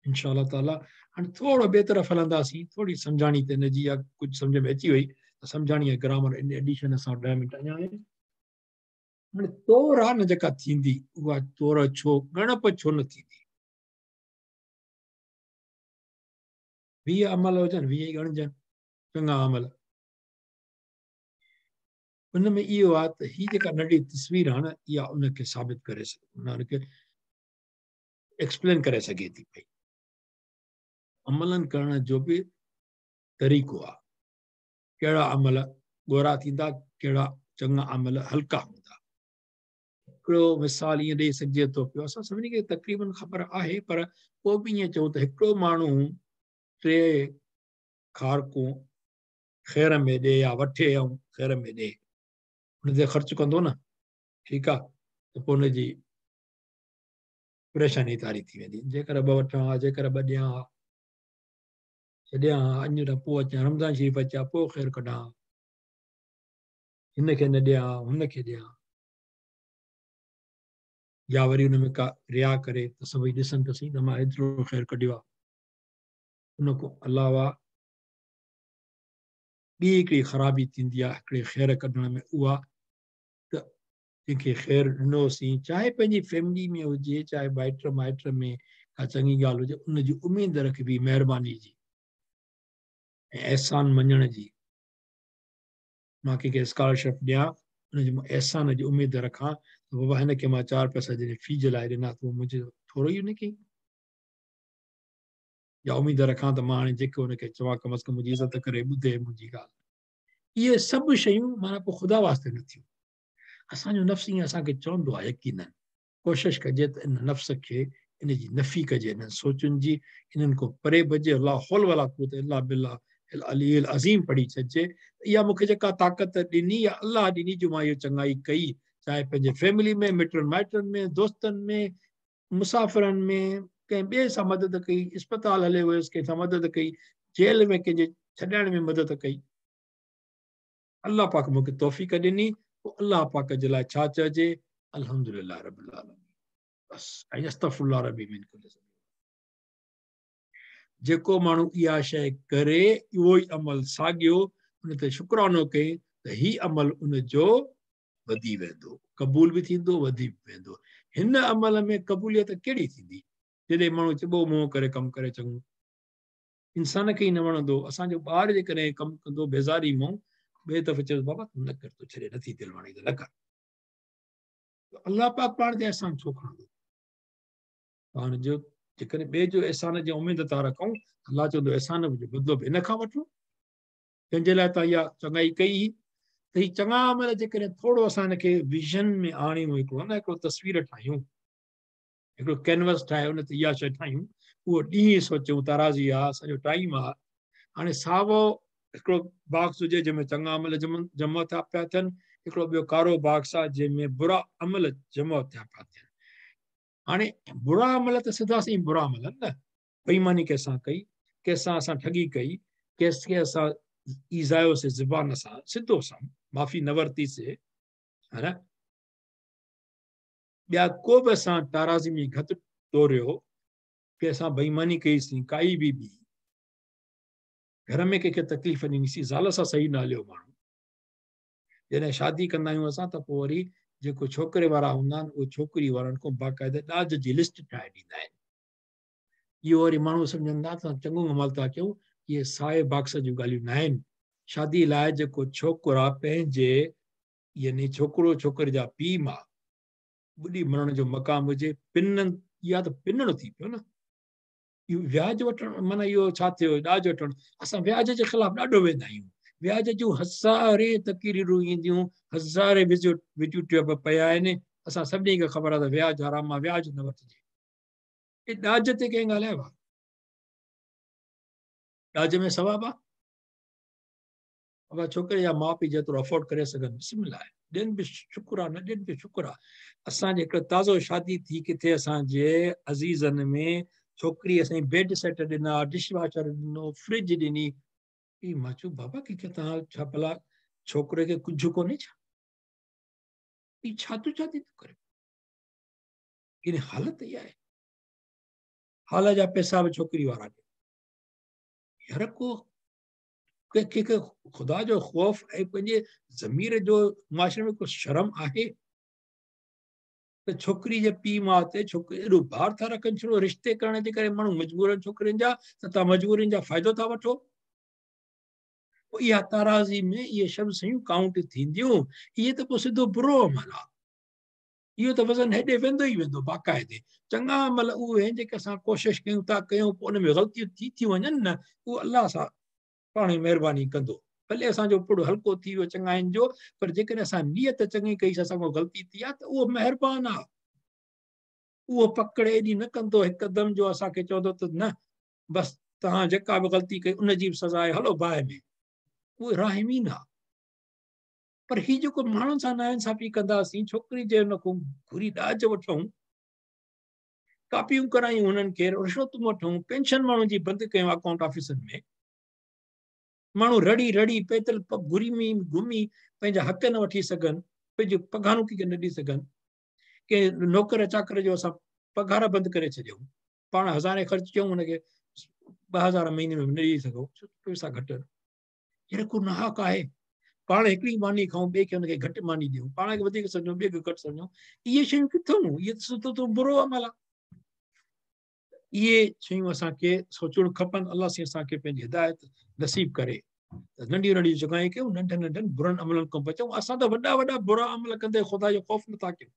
इंशा ताला। हाणे थोरो ॿिए तरफ़ हलंदासीं, थोरी सम्झाणी त हिन जी या कुझु सम्झ में अची वई त सम्झाणी ऐं ग्रामर इन एडिशन असां 10 मिंट अञा आहिनि। हाणे तौर आहे न जेका थींदी उहा तौर छो, ॻणप छो न थींदी? 20 अमल हुजनि, 20 ई ॻणिजनि चङा अमल। उन में इहो आहे त हीअ जेका नंढी तस्वीर आहे न, इहा उनखे साबित करे सघे, उनखे एक्सप्लेन करे सघे थी पई। अमलनि करण जो बि तरीक़ो आहे, कहिड़ा अमल ॻोरा थींदा, कहिड़ा चङा अमल हल्का हूंदा। हिकिड़ो मिसाल ईअं ॾेई सघिजे थो पियो, असां सभिनी खे तक़रीबन ख़बर आहे, पर पोइ बि ईअं चऊं त हिकिड़ो माण्हू 3 खारकूं ख़ैर में ॾे या वठे ऐं ख़ैर में ॾे, हुन ते ख़र्चु कंदो न, ठीकु आहे, त पोइ हुनजी परेशानी तारी थी वेंदी। जेकर 2 वठां हा, जेकर 2 ॾियां हा, छॾियां हा, अञ पोइ अचां, रमज़ान शरीफ़ अचां पोइ ख़ैर कढां, हिनखे न ॾियां हुनखे ॾियां, या वरी हुन में का रिया करे त सभई ॾिसनि त सही त मां एतिरो ख़ैर कढियो आहे। उन खां अलावा ॿी हिकिड़ी ख़राबी थींदी आहे हिकिड़े ख़ैर कढण में, उहा त जंहिंखे ख़ैर ॾिनोसीं, चाहे पंहिंजी फैमिली में हुजे, चाहे माइट माइट में का चङी ॻाल्हि हुजे, उनजी उमेद रखिबी महिरबानी जी ऐं अहसान मञण जी। मां कंहिंखे स्कॉलरशिप ॾियां, हुनजी मां अहसान जी उमेद रखां त बाबा हिनखे मां 4 पैसा जॾहिं फी जे लाइ ॾिना त उहो मुंहिंजो थोरो ई हुनखे, या उमेद रखां त मां हाणे जेको हुनखे चवां कम अज़ कम मुंहिंजी इज़त करे, ॿुधे मुंहिंजी ॻाल्हि। इहे सभु शयूं माना पोइ ख़ुदा वास्ते न थियूं। असांजो नफ़्स ईअं असांखे चवंदो आहे, यकीनन कोशिशि कजे त इन नफ़्स खे इन जी नफ़ी कजे, इन्हनि सोचुनि जी, इन्हनि खां परे भॼे। ला हौल वला कुव्वत इल्ला बिल्लाह अली अज़ीम पढ़ी छॾिजे। इहा मूंखे जेका ताक़त ॾिनी या अल्लाह ॾिनी जो मां इहो चङाई कई, चाहे पंहिंजे फैमिली में, मिटनि माइटनि में, दोस्तनि में, मुसाफ़िरनि में, कंहिं ॿिए सां मदद कई, अस्पताल हले वियुसि कंहिंसां मदद कई, जेल में कंहिंजे छॾाइण में मदद कई, अल्लाह पाक मूंखे तौफ़ीक़ ॾिनी, पोइ अल्लाह पाक जे लाइ छा चइजे? अल्हम्दुलिल्लाह रब्बिल आलमीन। बसि ऐं अस्तग़फिरुल्लाह रब्बी मिन कुल्लि ज़ंब। जेको माण्हू इहा शइ करे, इहो ई अमल साॻियो उन ते शुक्रानो कई त ही अमल उनजो वधी वेंदो, क़बूल बि थींदो, वधी बि वेंदो। हिन अमल में क़बूलियत कहिड़ी थींदी? जॾहिं माण्हू चिबो मुंहुं करे कमु करे चङो, इंसान खे ई न वणंदो। असांजो ॿार जेकॾहिं कमु कंदो बेज़ारी मां, ॿिए दफ़े चयो बाबा तूं न कर, तूं छॾे, नथी दिलि वणे त न कर। अल्लाह पाक पाण ते अहसान छो खणंदो? पाण जो जेकॾहिं ॿिए जो अहसान जी उमेद था रखूं, अल्लाह चवंदो अहसान जो बदिलो बि हिन खां वठो जंहिंजे लाइ तव्हां इहा चङाई कई हुई। त ही चङा अमल जेकॾहिं थोरो असां हिनखे विजन में आणियूं, हिकिड़ो न हिकिड़ो तस्वीर ठाहियूं, हिकिड़ो कैनवस ठाहे उन ते इहा शइ ठाहियूं, उहो ॾींहुं सोचूं, तराज़ी आहे, सॼो टाइम आहे। हाणे सावो हिकिड़ो बॉक्स हुजे जंहिंमें चङा अमल जमा थिया पिया थियनि, हिकिड़ो ॿियो कारो बॉक्स आहे जंहिंमें बुरा अमल जमा थिया पिया थियनि। हाणे बुरा अमल त सिधा सही बुरा अमल आहिनि न, बेईमानी कंहिंसां कई, कंहिंसां असां ठगी कई, कंहिंखे असां ईज़ायोसीं ज़बान सां, सिधो सां माफ़ी न वरितीसीं, हा न। ॿिया को बि असां ताराज़ी में घटि तोरियो, कंहिंसां बेईमानी कईसीं, काई बि ॿी घर में कंहिंखे तकलीफ़ ॾिनीसीं, ज़ाल सां सही न हलियो माण्हू। जॾहिं शादी कंदा आहियूं असां त पोइ वरी जेको छोकिरे वारा हूंदा आहिनि उहे छोकिरी वारनि खां बाक़ाइदा ॾाज जी लिस्ट ठाहे ॾींदा आहिनि। اهو وري ماڻهو سمجهندا ته اسان چڱو عمل ٿا ڪيون. اهي سائي باڪس جون ڳالهيون نه آهن. شادي لاء جيڪو ڇوڪرا پنهنجي يعني ڇوڪرو ڇوڪري جا پيء ماء ٻڏي مرڻ جو مقام هجي، پنن اها ته پنڻ ٿي پيو نه. اهو وياج وٺڻ معنيٰ اهو ڇا ٿيو ڏاج وٺڻ. اسان وياج جي خلاف ڏاڍو ويندا آهيون. وياج جون هزارين تقريرون اينديون، هزارين وڊيو ٽيپ پيا آهن. اسان سڀني کي خبر آهي ته وياج حرام آهي، وياج نه وٺجي. اي ڏاج تي ڪنهن ڳالهايو آهي؟ ڏاج ۾ ثواب آهي؟ بابا ڇوڪري جا ماء پيء جيترو افورڊ ڪري سگهن بسم الله آهي، ڏين به شڪر آهي، نه ڏين به شڪر آهي. اسان جي هڪ تازو شادي ٿي ڪٿي اسان جي عزيزن ۾ ڇوڪري اسان بيڊ سيٽ ڏنا، ڊش واشر ڏنو، فرج ڏني. اي مان چيو بابا ڪنهن کي توهان ڇا ڀلا ڇوڪري کي ڪجهه ڪونهي ڇا؟ اي ڇا تون شادي ٿو ڪري؟ يعني حالت اها آهي. حال جا پئسا به ڇوڪري وارا ڏين. يار ڪو ڪنهن کي خدا جو خوف ۽ پنهنجي ضمير جو معاشري ۾ ڪو شرم آهي ته ڇوڪري جي پيء ماء تي ڇوڪري ايڏو بار ٿا رکن ڇڙو رشتي ڪرڻ جي ڪري ماڻهو مجبور آهن ڇوڪرين جا ته توهان مجبورين جا فائدو ٿا وٺو. پوء اها تارازي ۾ اهي سڀ شيون ڪائونٽ ٿينديون. اهي ته پوء سڌو برو عمل آهي. اهو ته وزن هيڏي ويندو ئي ويندو باقاعدي. چڱا عمل اهي آهن جيڪي اسان ڪوشش ڪيون ٿا ڪيون پوء ان ۾ غلطيون ٿي ٿيون وڃن نه، اهو الله سان پاڻ ئي مهرباني ڪندو. ڀلي اسان جو پڙ هلڪو ٿي ويو چڱائين جو، پر جيڪڏهن اسان نيت چڱي ڪئي سا اسان کان غلطي ٿي آهي ته اهو مهربان آهي. اهو پڪڙ ايڏي نه ڪندو هڪدم جو اسان کي چوندو ته نه بس توهان جيڪا به غلطي ڪئي ان جي به سزا آهي هلو باهه ۾. اهو راحمين آهي. پر هي جيڪو ماڻهن سان ناانصافي ڪنداسين، ڇوڪري جي ان کان گهري ڏاج وٺون، ڪاپيون ڪرايون هنن کي، رشوتون وٺون، پينشن ماڻهن جي بند ڪيون اڪائونٽ آفيسن ۾، ماڻهو رڙي رڙي پيتل گهري ۾ گهمي پنهنجا حق نه وٺي سگهن، پنهنجون پگهارون ڪنهن کي نه ڏئي سگهن، ڪنهن نوڪر چاڪر جو اسان پگهار بند ڪري ڇڏيون، پاڻ هزارين خرچ ڪيون هن کي 2000 مهيني ۾ نه ڏئي سگهون، پئسا گهٽ آهن. هي ڪو ناحق آهي. پاڻ هڪڙي ماني کائون ٻئي کي ان کي گهٽ ماني ڏيون، پاڻ کي وڌيڪ سمجهون ٻئي کي گهٽ سمجهون، اهي شيون ڪٿون؟ اهي ته سٺو ته برو عمل آهي. اهي شيون اسان کي سوچڻ کپن. الله سائين اسان کي پنهنجي هدايت نصيب ڪري ته ننڍيون ننڍيون چڱايون ڪيون، ننڍن ننڍن برن عملن کان بچون. اسان ته وڏا وڏا برا عمل ڪندي خدا جو خوف نٿا ڪيون.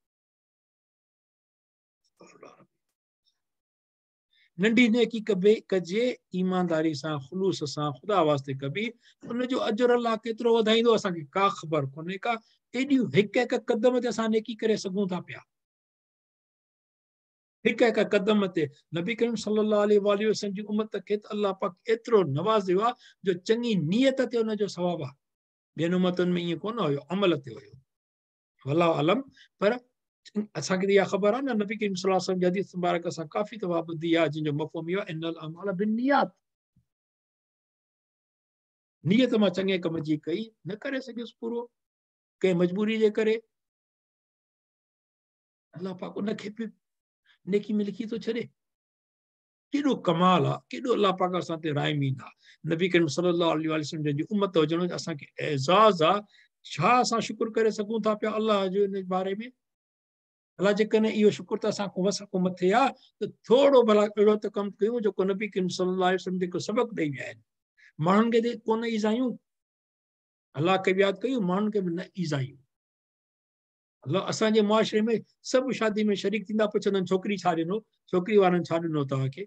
ننڍي نيڪي ڪبي ڪجي ايمانداري سان خلوص سان خدا واسطي ڪبي، ان جو اجر الله ڪيترو وڌائيندو اسان کي ڪا خبر ڪونهي ڪا. ايڏيون هڪ هڪ قدم تي اسان نيڪي ڪري سگهون ٿا پيا، هڪ هڪ قدم تي. نبي ڪريم صلي الله عليه وآله وسلم جي امت کي ته الله پاڪ ايترو نوازيو آهي جو چڱي نيت تي ان جو ثواب آهي. ٻين امتن ۾ ائين ڪونه هيو، عمل تي هيو. والله اعلم. پر اسان کي اها خبر آهي نه نبي ڪريم صلي الله عليه وسلم جي حديث مبارڪ اسان ڪافي دفعا ٻڌي آهي جنهن جو مفهوم اهو آهي ان الاعمال بالنيات، نيت مان چڱي ڪم جي ڪئي نه ڪري سگهيس پورو ڪنهن مجبوري جي ڪري، الله پاڪ ان کي به نيڪي ۾ لکي ٿو ڇڏي. ڪيڏو ڪمال آ، ڪيڏو الله پاڪ اسان تي رحمين آ. نبي ڪريم صلي الله عليه وآله وسلم جي امت هجڻ جو اسان کي اعزاز آ. ڇا اسان شڪر ڪري سگهون ٿا پيا الله جو ان باري ۾؟ الله جيڪڏهن اهو شڪر ته اسان کان وس کان مٿي آ ته ٿورو ڀلا اهڙو ته ڪم ڪيون جيڪو نبي ڪريم صلي الله عليه وسلم جيڪو سبق ڏئي ويا آهن. ماڻهن کي ڪونه ايذايون، الله کي به ياد ڪيون، ماڻهن کي به نه ايذايون. الله اسان جي معاشري ۾ سڀ شادي ۾ شريڪ ٿيندا پڇندا آهن ڇوڪري ڇا ڏنو، ڇوڪري وارن ڇا ڏنو توهان کي.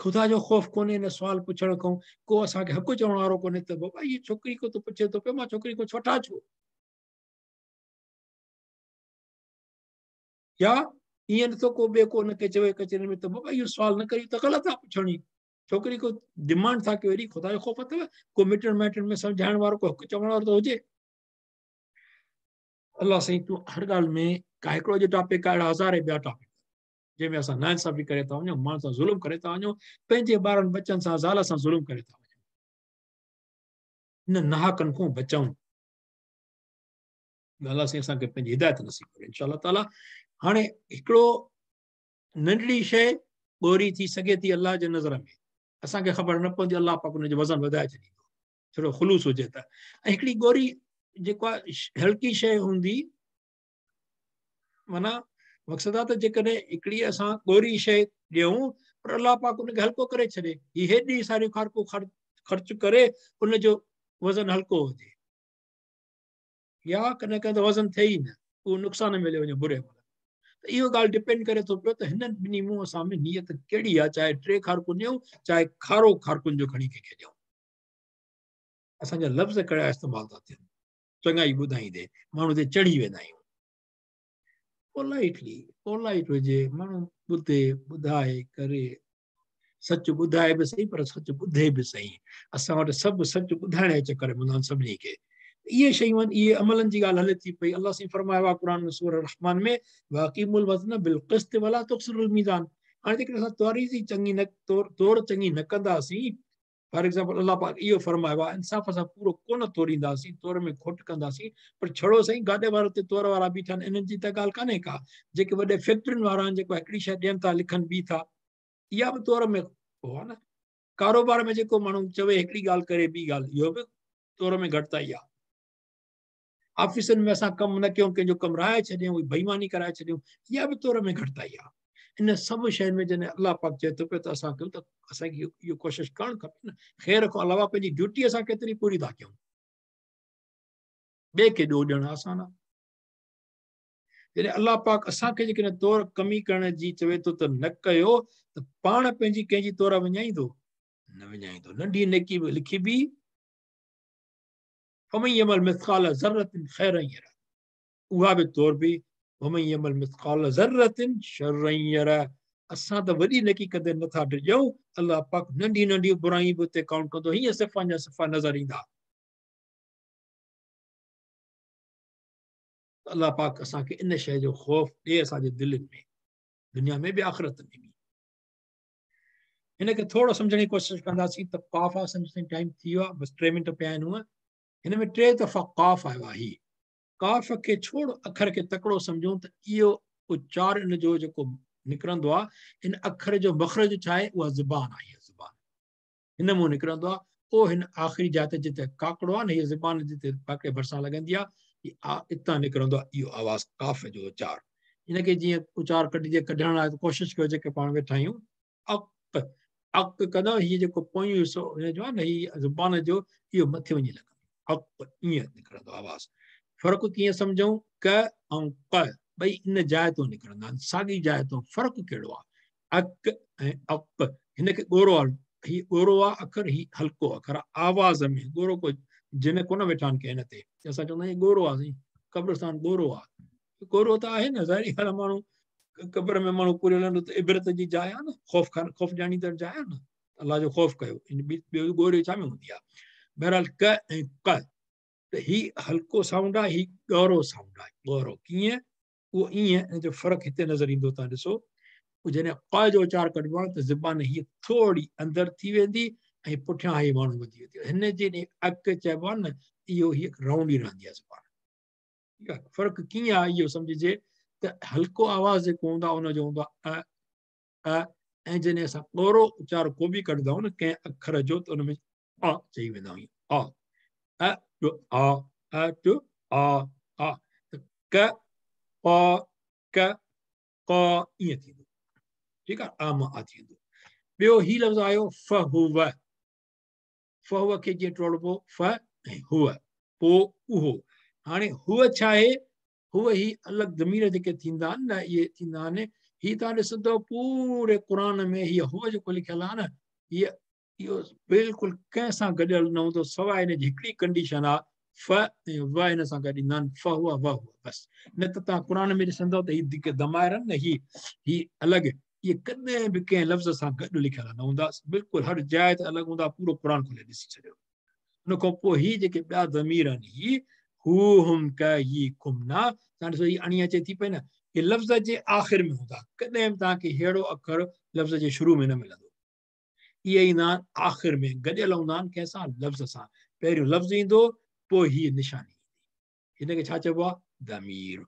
خدا جو خوف ڪونهي ان سوال پڇڻ کان، ڪو اسان کي حق چوڻ وارو ڪونهي ته بابا هي ڇوڪري کو ته پڇي ٿو پيو، مان ڇوڪري کان وٺان ڇو؟ يا ائين نٿو ڪو ٻئي ڪو ان کي چوي ڪچهري ۾ ته بابا اهو سوال نه ڪريو ته غلط آ پڇڻي، ڇوڪري کو ڊمانڊ ٿا ڪيو ايڏي، خدا جو خوف اٿو؟ ڪو مٽن مائٽن ۾ سمجهائڻ وارو ڪو حق چوڻ وارو ته هجي. الله سائين تون هر ڳالهه ۾ ڪا هڪڙو جو ٽاپڪ آهي، اهڙا هزارين ٻيا ٽاپڪ جنهن ۾ اسان ناانصافي ڪري ٿا وڃون، ماڻهن سان ظلم ڪري ٿا وڃون، پنهنجي ٻارن ٻچن سان زال سان ظلم ڪري ٿا وڃون. ان ناحقن کان بچون. الله سائين اسان کي پنهنجي هدايت نصيب ڪري انشاء الله تعالي. هاڻي هڪڙو ننڍڙي شيء ڳوري ٿي سگهي ٿي الله جي نظر ۾ اسان کي خبر نه پوندي، الله پاڪ ان جو وزن وڌائي ڇڏيندو ٿورو خلوص هجي ته. ۽ هڪڙي ڳوري جيڪو آهي هلڪي شيء هوندي، معنيٰ مقصد آهي ته جيڪڏهن هڪڙي اسان ڳوري شيء ڏيون پر पर अलाह पाक उनखे हल्को करे छॾे। हीअ हेॾी सारियूं खारकूं ख़र्चु करे उनजो वज़न हल्को हुजे, या कॾहिं कॾहिं त वज़न थिए ई न, उहो नुक़सान में हले वञे बुरे अमल। त इहो ॻाल्हि डिपेंड करे थो पियो त हिननि ॿिन्ही मुंहं सां में नीयत कहिड़ी आहे, चाहे टे खारकूं ॾियूं, चाहे खारो खारकुनि जो खणी कंहिंखे ॾियूं। असांजा लफ़्ज़ कहिड़ा इस्तेमालु था थियनि, चङाई ॿुधाईंदे माण्हू ते चढ़ी वेंदा आहियूं। पोलाइटली, पोलाइट हुजे, माण्हू ॿुधे, ॿुधाए, करे, सचु ॿुधाए बि सही, पर सचु ॿुधे बि सही। असां वटि सभु सचु ॿुधाइण जे चक्कर में हूंदा आहिनि सभिनी खे। इहे शयूं आहिनि, इहे अमलनि जी ॻाल्हि हले थी पई। अलाह साईं फरमायो आहे क़ुरान में सूरह रहमान में, वाक़ीमुल वज़न बिल क़िस्त वला तुख़सिरुल मीज़ान। हाणे जेकॾहिं असां तोरीज़ी चङी न तोर चङी न कंदासीं, फॉर एग्ज़ाम्पल अलाह पाक इहो फरमायो आहे इंसाफ़ सां पूरो कोन तोरींदासीं, तोर में खोट कंदासीं, पर छड़ो सही गाॾे वारे ते तोर वारा बीठा आहिनि, इन्हनि जी त ॻाल्हि कान्हे का। जेके वॾे फैक्ट्रियुनि वारा आहिनि, जेको हिकिड़ी शइ ॾियनि था, लिखनि ॿी था, इहा बि तोर में आहे न। कारोबार में जेको माण्हू चवे हिकिड़ी ॻाल्हि करे ॿी ॻाल्हि, इहो बि तोर में घटिताई आहे। ऑफिसनि में असां कमु न कयूं, कंहिंजो कमु राए छॾियूं, बेईमानी कराए छॾियूं, इहा बि तोर में घटिताई आहे। इन सभु शयुनि में जॾहिं अलाह पाक चए थो पियो त असां कयूं, त असांखे इहो कोशिशि करणु खपे न। ख़ैर खां अलावा पंहिंजी ड्यूटी असां केतिरी पूरी था कयूं, ॿिए खे ॾोह ॾियणु आसान आहे। जॾहिं अलाह पाक असांखे जेकॾहिं तोर कमी करण जी चवे थो त न कयो, त पाण पंहिंजी कंहिंजी तोर वञाईंदो? न वञाईंदो। नंढी नेकी बि लिखी बि, फमन यअमल मिस्क़ाल ज़र्रतिन ख़ैरन यरह, उहा बि तोर बि, वमन यअमल मिस्क़ाल ज़र्रतिन शर्रन यरह। असां त वॾी नेकी कंदे नथा डिॼूं, अलाह पाक नंढी नंढी बुराई बि उते काउंट कंदो, हीअं सिफ़ा जा सिफ़ा नज़र ईंदा। अलाह पाक असांखे इन शइ जो ख़ौफ़ ॾिए असांजे दिलनि में, दुनिया में बि आख़िरत में बि। हिनखे थोरो सम्झण जी कोशिशि कंदासीं त क़ाफ़ आहे, सम्झ टाइम थी वियो आहे, बसि 3 मिंट पिया आहिनि। हूअं हिन में 3 दफ़ा क़ाफ़ आयो आहे। क़ाफ़ खे छोड़ अखर खे तकिड़ो सम्झूं त इहो उचार इन जो जेको निकिरंदो आहे, इन अखर जो मख़रज छा आहे? उहा ज़बान आहे। इहा ज़बान हिन मां निकिरंदो आहे, उहो हिन आख़िरी जाइ ते जिते काकड़ो आहे न, हीअ ज़बान जिते काकड़े भरिसां लॻंदी आहे, इतां निकिरंदो आहे इहो आवाज़ क़ाफ़ जो उचार। हिनखे जीअं उचार कढिजे, कढण लाइ कोशिशि कयो जेके पाण वेठा आहियूं, अक अक कंदव, हीअ जेको पोयूं हिसो हिन जो आहे न, हीअ ज़बान जो, इहो मथे वञी लॻंदो, अक ईअं निकिरंदो आवाज़। फ़र्क़ु कीअं सम्झूं? क ऐं क ॿई इन जाइ तो निकिरंदा आहिनि, साॻी जाइ तो। फ़र्क़ु कहिड़ो आहे? अक ऐं अक। हिनखे ॻोरो आहे, हीअ ॻोरो आहे अखर, हीअ हल्को अखर आहे। आवाज़ में ॻोरो को जिन कोन वेठा आहिनि कंहिं हिन ते, असां चवंदा आहियूं ॻोरो आहे साईं, क़ब्रस्तान ॻोरो आहे। ॻोरो त आहे न, ज़ाहिरी ॻाल्हि आहे, माण्हू क़ब्र में माण्हू पूरे हलंदो त इबरत जी जाइ आहे न, ख़ौफ़ खां ख़ौफ़ ॾियारींदड़ जाइ आहे न। अलाह जो ख़ौफ़ कयो, इन ॿियो ॻोरे छा में हूंदी आहे। बहरहाल क ऐं क, त हीअ हल्को साउंड आहे, हीअ ॻोरो साउंड आहे। ॻोरो कीअं? उहो ईअं, इन जो फ़र्क़ु हिते नज़र ईंदो। तव्हां ॾिसो, पोइ जॾहिं क जो उचार कढिबो आहे त ज़बान हीअ थोरी अंदरि थी वेंदी ऐं पुठियां हीअ माण्हू वधी वेंदी। हिन जे अक चइबो आहे न, इहो हीअ राउंड ई रहंदी आहे ज़बान। ठीकु आहे, फ़र्क़ु कीअं आहे इहो सम्झिजे त हल्को आवाज़ जेको हूंदो आहे उनजो हूंदो आहे अ अ, ऐं जॾहिं असां ॻोरो उचार को बि कढंदा आहियूं न कंहिं अखर जो, त उन में अ चई वेंदा आहियूं, अ अ टु आ, अ टु आ आ। त क क क क ईअं थींदो। ठीकु आहे, अ मां अ थी वेंदो। ॿियो हीउ लफ़्ज़ आयो फ हुव। फ हुव खे कीअं टोड़िबो? फ ऐं हुव, पोइ उहो। हाणे हुव छा आहे? हुव ही अलॻि ज़मीर जेके थींदा आहिनि न, इहे थींदा आहिनि। हीअ तव्हां ॾिसंदव पूरे क़ुरान में हीअ हुव जेको लिखियलु आहे न, हीअ इहो बिल्कुलु कंहिंसां गॾियल न हूंदो, सवाइ हिन जी हिकिड़ी कंडीशन आहे, फ ऐं व हिन सां गॾु ईंदा आहिनि, फ हुआ व हुआ, बसि। न त तव्हां क़ुरान में ॾिसंदव त हीअ जेके दमाइर आहिनि न, हीअ हीअ अलॻि, इहे कॾहिं बि कंहिं लफ़्ज़ सां गॾु लिखियल न हूंदा, बिल्कुलु हर जाइ ते अलॻि हूंदा। पूरो क़ुरान खोले ॾिसी छॾियो। उन खां पोइ हीअ जेके ॿिया ज़मीर आहिनि, हीअ हू हुम क ई कुम ना, तव्हां ॾिसो हीअ अणी अचे थी पई न, इहे लफ़्ज़ जे आख़िर में हूंदा, कॾहिं बि तव्हांखे अहिड़ो अखर लफ़्ज़ जे शुरू में न मिलंदो। इहे ईंदा आहिनि आख़िर में, गॾियल हूंदा आहिनि कंहिंसां? लफ़्ज़ सां। पहिरियों लफ़्ज़ ईंदो, पोइ हीअ निशानी ईंदी। हिनखे छा चइबो आहे? ज़मीर।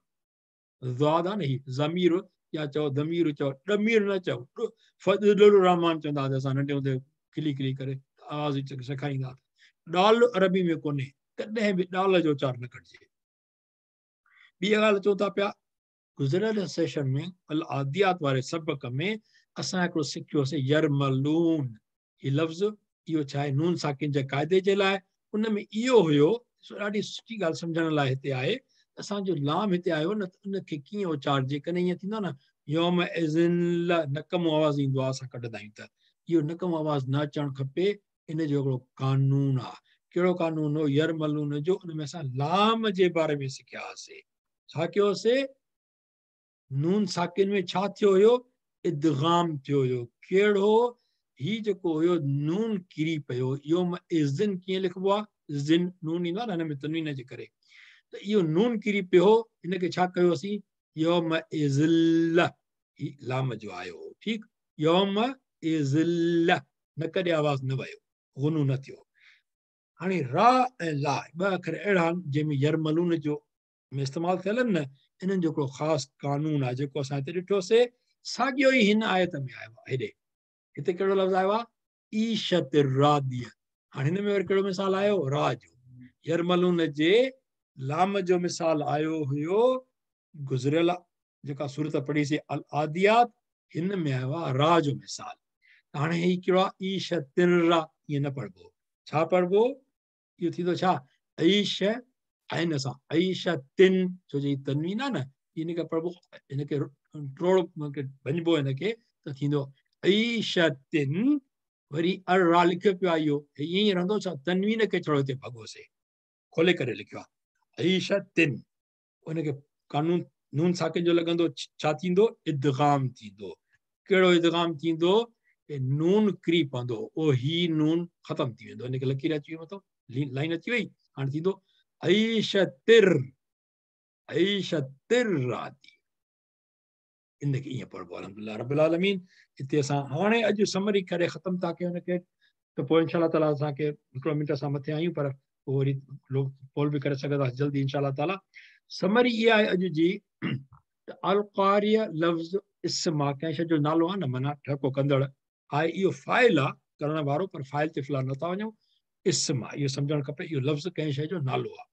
ज़ाद आहे न हीअ ज़मीर, या चओ ज़मीर चओ, ॾमीर न चओ। फज़लुर रहमान चवंदा हुआसीं असां नंढे हूंदे, खिली खिली करे आवाज़ सेखारींदा हुआसीं। ॾाल अरबी में कोन्हे, कॾहिं बि ॾाल जो उचार न कढिजे। ॿी ॻाल्हि चऊं था पिया, गुज़िरियल सेशन में अल आदियात वारे सबक़ में असां हिकिड़ो सिखियोसीं यरमलून, हीउ लफ़्ज़ इहो छा आहे? नून साकिन जे क़ाइदे जे लाइ। उन में इहो हुयो, ॾाढी सुठी ॻाल्हि सम्झण लाइ हिते आहे, असांजो लाम हिते आयो न, त उनखे कीअं उचारिजे? कॾहिं ईअं थींदो आहे न, योम इज़िन नकमो आवाज़ ईंदो आहे, असां कढंदा आहियूं, त इहो नकमो आवाज़ न अचणु खपे। इन जो हिकिड़ो कानून आहे। कहिड़ो कानून हो? यरमलून जो। उन में असां लाम जे बारे में सिखिया हुआसीं। छा कयोसीं? नून साकिन में छा थियो हुयो? इदगाम थियो हुयो। कहिड़ो? ही जेको हुयो नून किरी पियो। योम इज़िन कीअं लिखिबो आहे? ज़िन नून ईंदो आहे न हिन में तनवीन जे करे, त इहो नून किरी पियो। हिनखे छा कयोसीं? योम इज़िल, ही लाम जो आयो हो, ठीकु? योम इज़िल, न कॾहिं आवाज़ न वियो, गुनू न थियो। हाणे रा ऐं ला ॿ अखर अहिड़ा आहिनि जंहिंमें यरमलून जो में इस्तेमालु थियल आहिनि न, इन्हनि जो हिकिड़ो ख़ासि कानून आहे जेको असां हिते ॾिठोसीं। साॻियो ई हिन आयत में आयो आहे। हेॾे हिते कहिड़ो लफ़्ज़ आयो आहे? ईशत रादिया। हाणे हिन में वरी कहिड़ो मिसाल आयो? रा जो। यरमलून जे लाम जो मिसाल आयो हुयो गुज़िरियल जेका सूरत पढ़ीसीं अल आदियात, हिन में आयो आहे रा जो मिसाल। त हाणे हीउ कहिड़ो आहे? ईशतिन रा, ईअं न पढ़िबो। छा पढ़िबो? इहो थींदो छा? ईश ऐन सां, ईशतिन, छो जो हीअ तनवीन आहे न, हिनखे पढ़िबो, हिनखे टोड़ भञिबो हिनखे, त थींदो ईशतिन। वरी अर रा लिखियो पियो आहे, इहो ईअं ई रहंदो। छा? तनवीन खे थोरो हिते भॻोसीं, खोले करे लिखियो आहे ईशतिन। उनखे कानून नून साकिन जो लॻंदो, छा थींदो? इदगाम थींदो। कहिड़ो इदगाम थींदो? नून किरी पवंदो, उहो ही नून ख़तमु थी वेंदो। हिनखे लकीर अची वई, मथां लाइन अची वई। हाणे थींदो ईशतिर, ईशतिर रादी। इनखे ईअं पढ़िबो। अल्हम्दुलिल्लाह रब्बिल आलमीन। हिते असां हाणे अॼु समरी करे ख़तमु था कयूं हुनखे, त पोइ इंशा ताला असांखे हिकिड़ो मिंट असां मथे आहियूं, पर पोइ वरी पोल बि करे सघंदासीं जल्दी इंशा ताला। समरी इहा आहे अॼु जी त अलक़ारिया लफ़्ज़ इस्म आहे, कंहिं शइ जो नालो आहे न, माना ठहको कंदड़ आहे। इहो फ़ाइल आहे करण वारो, पर फ़ाइल ते फ़िलहाल नथा वञूं। इस्म आहे, इहो सम्झणु खपे, इहो लफ़्ज़ कंहिं शइ जो नालो आहे।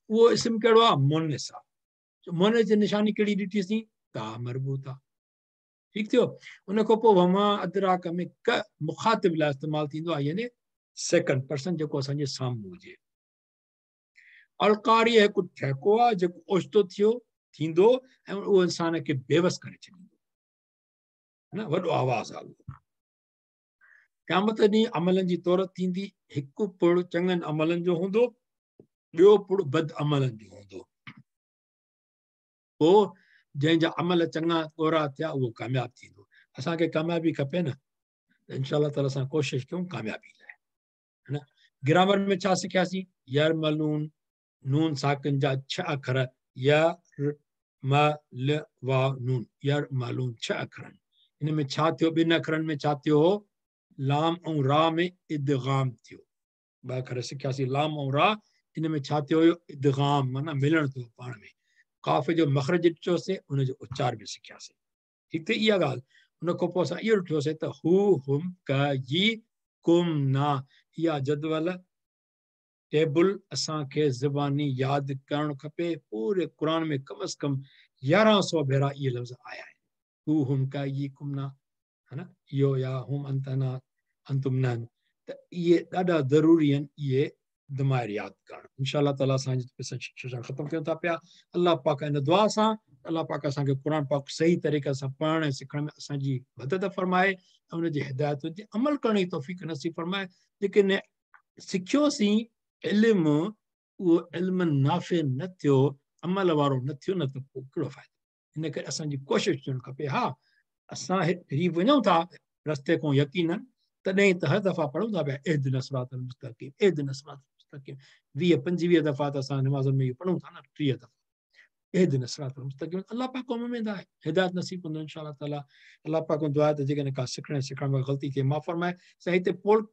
उहो इस्म कहिड़ो आहे? मुअन्निस आहे। मुअन्निस जी निशानी कहिड़ी ॾिठीसीं? ता मरबूत आहे, ठीकु थियो। उन खां पोइ वमा अदराक में क मुखातिब लाइ इस्तेमालु थींदो आहे, यानी सेकंड पर्सन जेको असांजे साम्हूं हुजे। अलकारी हिकु ठहको आहे जेको ओचितो थियो थींदो ऐं उहो इंसान खे बेवस करे छॾींदो, न वॾो आवाज़ आहे उहो। क़यामत ॾींहुं अमलनि जी तौर थींदी। हिकु पुड़ चङनि अमलनि जो हूंदो, ॿियो पुड़ बद अमलनि जो हूंदो। पोइ जंहिंजा अमल चङा गोरा थिया उहो कामयाबु थींदो। असांखे कामयाबी खपे न, त इंशा ताला असां कोशिशि कयूं कामयाबी लाइ, है न। ग्रामर में छा सिखियासीं? यरमलून, नून साकिन जा छह अखर, य र म ल वा नून, यरमलून छह अखर आहिनि। हिन में छा थियो? ॿिनि अखरनि में छा थियो? लाम ऐं रा में इदगाम थियो। ॿ अखर सिखियासीं, लाम ऐं रा। इन में छा थियो हुयो? इदगाम, माना मिलणु थियो पाण में। काफ़ जो मख़रज ॾिठोसीं, उनजो उचार बि सिखियासीं, ठीकु थी इहा ॻाल्हि। उन खां पोइ असां इहो ॾिठोसीं त हू हुम क यी कुम ना, इहा जदवल टेबल असांखे ज़बानी यादि करणु खपे। पूरे क़ुर में कम अज़ कम 1100 भेरा इहे लफ़्ज़ आया आहिनि। हू हुम क यी कुम ना, है न, इहो या हुम अंतना अंतुम न, त इहे ॾाढा ज़रूरी आहिनि इहे दिमाग़ यादि करणु। इंशा ताला असां सेशन ख़तमु कयूं था पिया। अलाह पाक इन दुआ सां, अलाह पाक असांखे क़ुर पाक सही तरीक़े सां पढ़ण ऐं सिखण में असांजी मदद फरमाए ऐं उनजी हिदायतुनि ते अमल करण जी तौफ़ीक़ नसीब फरमाए। जेकॾहिं सिखियोसीं इल्मु, उहो इल्मु नाफ़े न थियो, अमल वारो न थियो न, त पोइ कहिड़ो फ़ाइदो? इन करे असांजी कोशिशि थियणु खपे। हा, असां हिरी वञूं था रस्ते खां यकीनन, तॾहिं त हर दफ़ा पढ़ूं था पिया इहदिना सिरातल मुस्तक़ीम, इहदिना सिरातल मुस्तक़ीम। 20-25 दफ़ा त असां नमाज़ुनि में इहो पढ़ूं था न, 30 दफ़ा इहदिना सिरातल मुस्तक़ीम। अलाह पाक उम्मीद आहे हिदायत नसीब कंदो इंशा ताला। अलाह पाक दुआ आहे त जेकॾहिं का सिखण सिखण में ग़लती थिए माफ़ फरमाए। साईं हिते पोल